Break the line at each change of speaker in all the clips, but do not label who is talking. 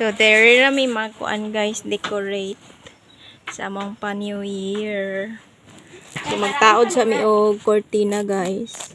So, there na may magkuan, guys, decorate sa among pa New Year. So, magtaod sa mi og cortina, guys.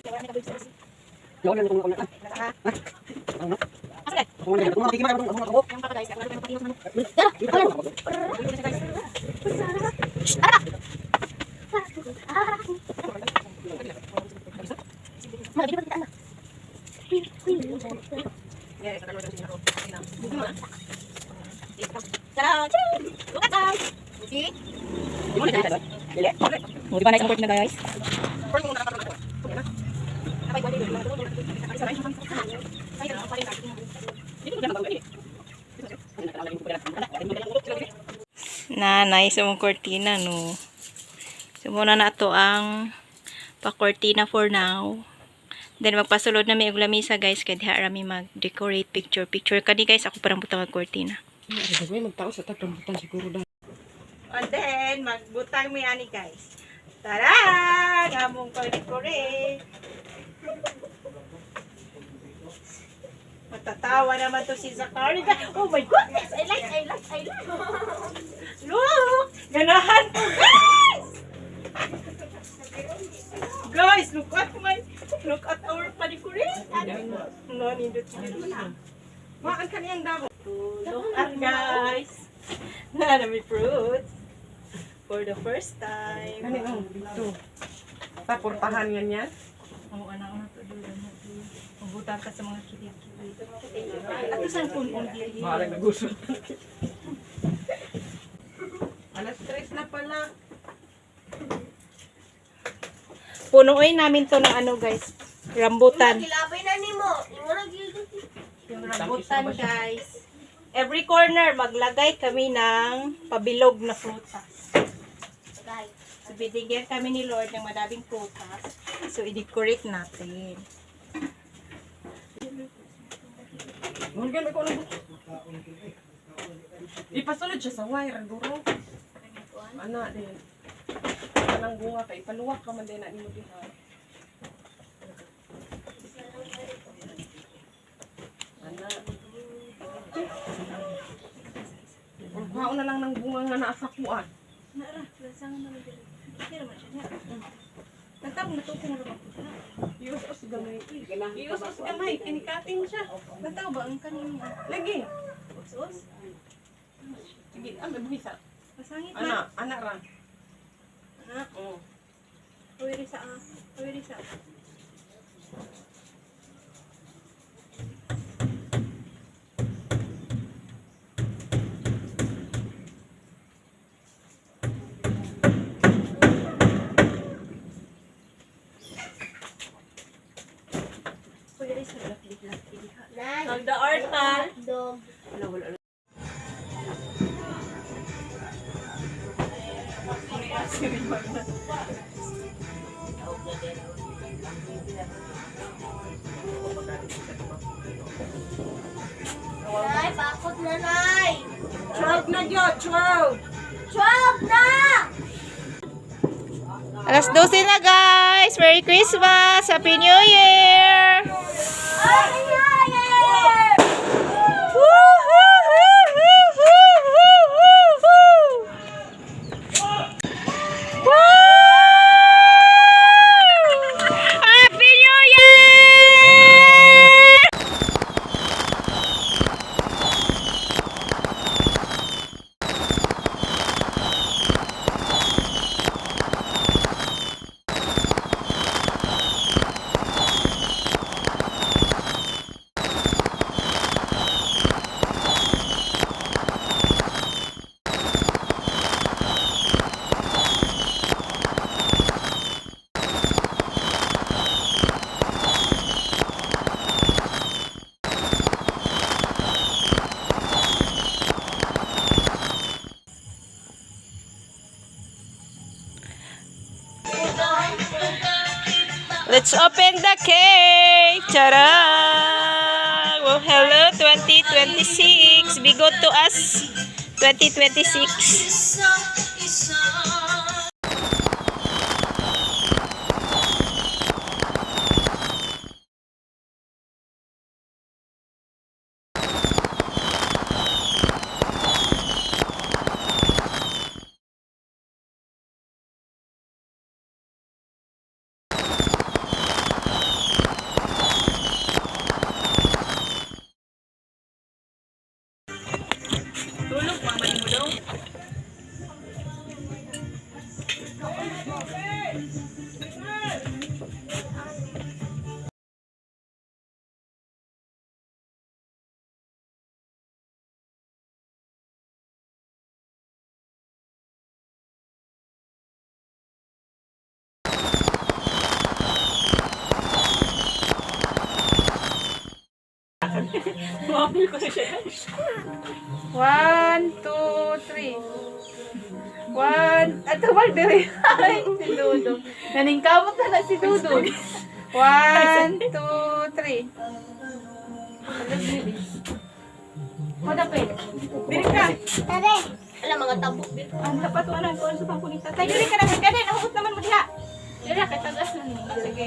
Oh, di ba nice ang cortina, guys? Na nice among cortina, no. So muna na to ang pa-cortina for now. Then magpasulod na mi og lamisa, guys, kay diha ra mi mag-decorate, picture picture kani, guys. Ako parang butang og cortina.
May magtao sa tagrambutan siguro da.
And then magbutang mi ani, guys. Tara! Among pa-decorate. Matatawa naman to si Zachary, guys. Oh my goodness! I like, I like, I like. Look! Ganahan ko, guys! Guys, look at our pa-decorate. No, nindot nindot.
Maan kaniyang dako.
Look at, guys. Na may fruits. For the first time.
Kani oh, dito. Ta portahan yan yan.
Oo, anak na to. Dulo na to. Magbutang ka sa mga kilig-kilig. Ato saan puno diri?
Maalang nagusot. Alas 3 na pala.
Punuin namin to ng ano, guys. Rambutan.
Kilabay na nimo. Imo na gyud.
Yung rambutan, guys. Every corner, maglagay kami ng pabilog na prutas.
Guys.
So, binigyan kami ni Lord ng madaming prutas. So, i-decorate natin.
Mulgan ko lang. Ipasulod siya sa wire duro. Ana din. Anang bunga kay ipaluwak ka man din na nimo diha. Ana. Kuhaon na lang ng bunga nga naa sa kuan.
Nara, lasangan na lang dili. Hindi naman siya. Nagtabong na to kung ano.
Ius-us gamay. Ius-us gamay kinikating siya.
Nagtaw ba ang kanin?
Lagi.
Us-us?
Sige, ang buhi sa.
Pasangit na.
Ana, ana ra.
Ana.
Oh.
Pwede sa ah. Pwede sa. Pwede sa laki-laki diha.
Nay.
Ang the art ha.
Dog. Nay, pakot na, nay.
12 na gyud, 12.
12 na!
Alas 12 na, guys! Merry Christmas! Happy New Year!
Ay, ay, ay!
Happy New Year! Let's open the cake! Tara! Well, hello 2026! Be good to us 2026! Mapil ko siya.
One, two, three. One, at tawag diri. Ay, si Dudong. Naningkamot na na si Dudong. One, two, three. Madapit.
Dili ka.
Tare. Alam, mga tabok dito.
Ang dapat wala ko sa pangkunita. Tayo diri ka na kay nahuot naman mo diha.
Diri kay tagas na ni. Sige.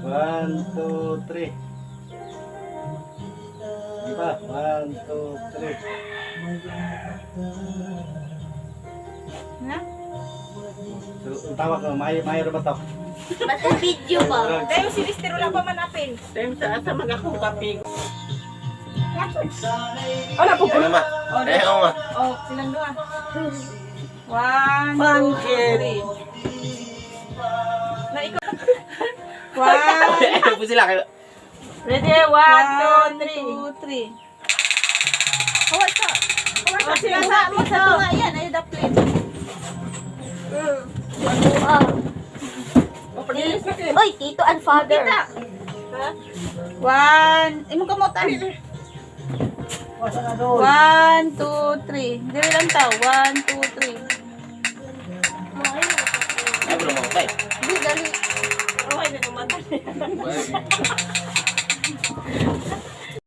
One, two, three. Di ba? One, two, three.
Na?
So, ang tawag ko, may ba to?
Basta video ba?
Tayo si Lister wala pa man apil.
Time sa asa man akong kape. Ano po?
Ano ma? Eh, oo ma.
Oh, silang duha. One, two, three.
Na ikaw.
One,
Ano po sila?
Ready? One, two, three.
two, three. Hawa sa.
Oh, sila sa mo sa tunga yan ay daplin.
Ah. Oy, tito and father.
One, imong kamotan. One, two, three. Dili lang ta. One, two, three.
Ay, bro, mga tay.
Di, dali.
Okay na naman.